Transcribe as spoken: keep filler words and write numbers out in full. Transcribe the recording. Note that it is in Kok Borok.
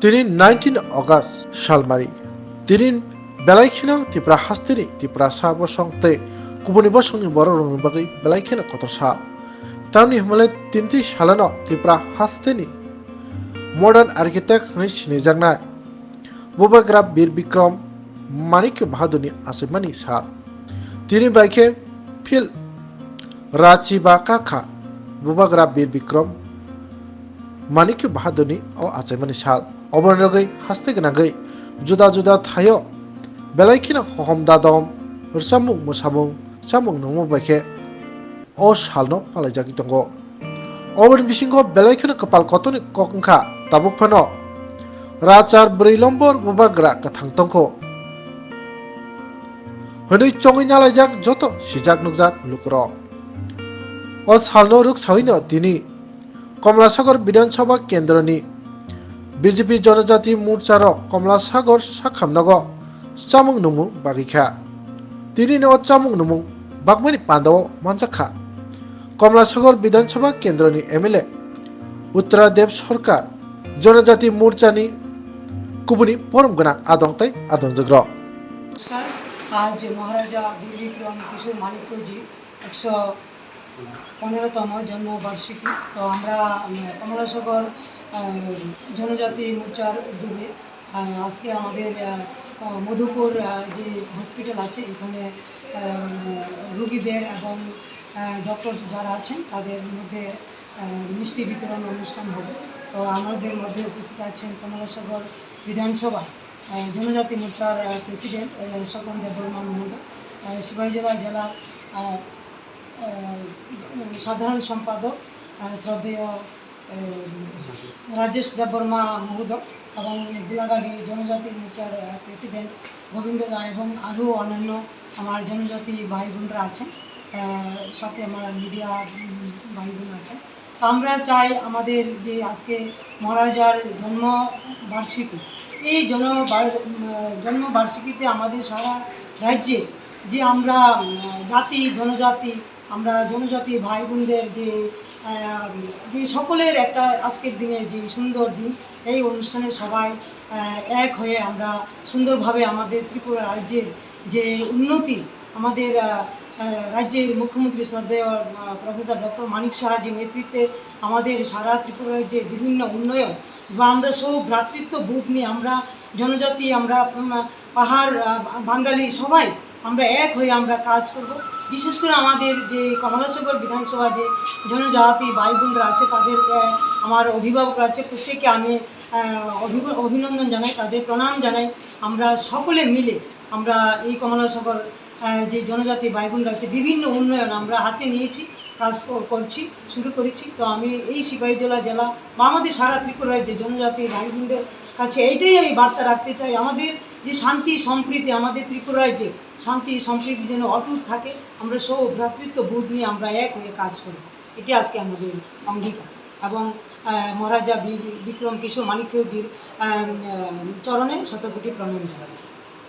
Tini nineteen August salmari. Tini belai kheno Tipra hasteni Tiprasa bosong tei kubuni bosongni bororokni bagwi belai kheno kotor sal. Tamni hwnle tinti salano Tipra hasteni modern architect hwnwi sinijaknai Bubagra Bir Bikram Manikya Bahadurni achaimani sal. Tini bai khe phil Rachi ba kakha Bubagra Bir Bikram Manikya Bahadurni o achaimani sal. Oboni rwgwi haste gwnangwi juda juda thaio belai kheno hohom dadom, rwchapmung mwsamung, chamung nungmung bai khe o salno palaijagwi tongo. Oboni bisingo belai kheno kwpal kotorni kok wngkha, tabuk phano Rachar bwrwi lombor Bubagra kwthang tongkho hwnwi chongwi nalaijak joto sijak nukjak lukurok. O salno rwksawino tini Komlasagor Bidhan Sabha Kendroni B J P Jonojati Morcha rok Komlasagor sakhamnogo chamung nungmung bagwi kha. Tini no chamung nungmung bagmani pandao manjak kha. Komlasagor Bidhan Sabha Kendroni M L A Uttara Dev Sarkar Jonojati Morchani kubuni borom gwnang adong tei adongjwk rok. নমস্কার। আজ মহারাজা বীর বিক্রম কিশোর মাণিক্যজির একশো পনেরোতম জন্মবার্ষিকী। তো আমরা, উম, কমলাসাগর, আহ, জনজাতি মোর্চার উদ্যোগে, আহ, আজকে আমাদের, আহ, আহ, মধুপুর, আহ, যে হসপিটাল আছে, এখানে, আহ, রোগীদের এবং, আহ, ডক্টরস যারা আছেন, তাদের মধ্যে, আহ, মিষ্টি বিতরণ অনুষ্ঠান হবে। তো আমাদের মধ্যে উপস্থিত আছেন কমলাসাগর বিধানসভা, আহ, জনজাতি মোর্চার, আহ, প্রেসিডেন্ট, আহ, স্বপন দেববর্মা মহোদয়, আহ, সিপাহীজলা জেলা, আহ, আহ, সাধারণ সম্পাদক, আহ, শ্রদ্ধেয়, আহ, রাজেশ দেববর্মা মহোদয় এবং গোলাঘাটি জনজাতি মোর্চার, আহ, প্রেসিডেন্ট গোবিন্দ দা এবং আরও অন্যান্য আমার জনজাতি ভাই বোনরা আছেন, আহ, সাথে আমার মিডিয়া, উম, ভাই বোন আছেন। তো আমরা চাই আমাদের যে আজকে মহারাজার জন্ম বার্ষিকী, এই জন্ম বার-, উম, জন্ম বার্ষিকীতে আমাদের সারা রাজ্যে যে আমরা, উম, জাতি, জনজাতি, আমরা জনজাতি ভাই বোনদের যে, আহ, যে সকলের একটা আজকের দিনের যে সুন্দর দিন, এই অনুষ্ঠানে সবাই, আহ, এক হয়ে আমরা সুন্দরভাবে আমাদের ত্রিপুরা রাজ্যের যে উন্নতি, আমাদের, আহ, আহ, রাজ্যের মুখ্যমন্ত্রী শ্রদ্ধেয়, আহ, প্রফেসর ডক্টর মানিক সাহাজির নেতৃত্বে আমাদের সারা ত্রিপুরা রাজ্যে বিভিন্ন উন্নয়ন বা আমরা সব ভ্রাতৃত্ব বোধ নিয়ে আমরা জনজাতি, আমরা, উম, পাহাড়, আহ, বাঙালি সবাই আমরা এক হয়ে আমরা কাজ করব। বিশেষ করে আমাদের যে কমলাসাগর বিধানসভা যে জনজাতি ভাই বোনরা আছে, তাদের, আহ, আমার অভিভাবকরা আছে, প্রত্যেককে আমি, আহ, অভিভ-, অভিনন্দন জানাই, তাদের প্রণাম জানাই। আমরা সকলে মিলে আমরা এই কমলাসাগর, আহ, যে জনজাতি ভাই বোনরা আছে, বিভিন্ন উন্নয়ন আমরা হাতে নিয়েছি, কাজ ক-, করছি, শুরু করেছি। তো আমি এই সিপাহীজলা জেলা বা আমাদের সারা ত্রিপুরা রাজ্যে জনজাতি ভাই বোনদের কাছে এইটাই আমি বার্তা রাখতে চাই, আমাদের যে শান্তি সম্প্রীতি, আমাদের ত্রিপুরা রাজ্যে শান্তি সম্প্রীতি যেন অটুট থাকে, আমরা সৌ ভ্রাতৃত্ব বোধ নিয়ে আমরা এক হয়ে কাজ করব। এটি আজকে আমাদের অঙ্গীকার। এবং, আহ, মহারাজা বি-, বিক্রম কিশোর মাণিক্যজির, আহ, চরণে শতকোটি প্রণাম জানাই।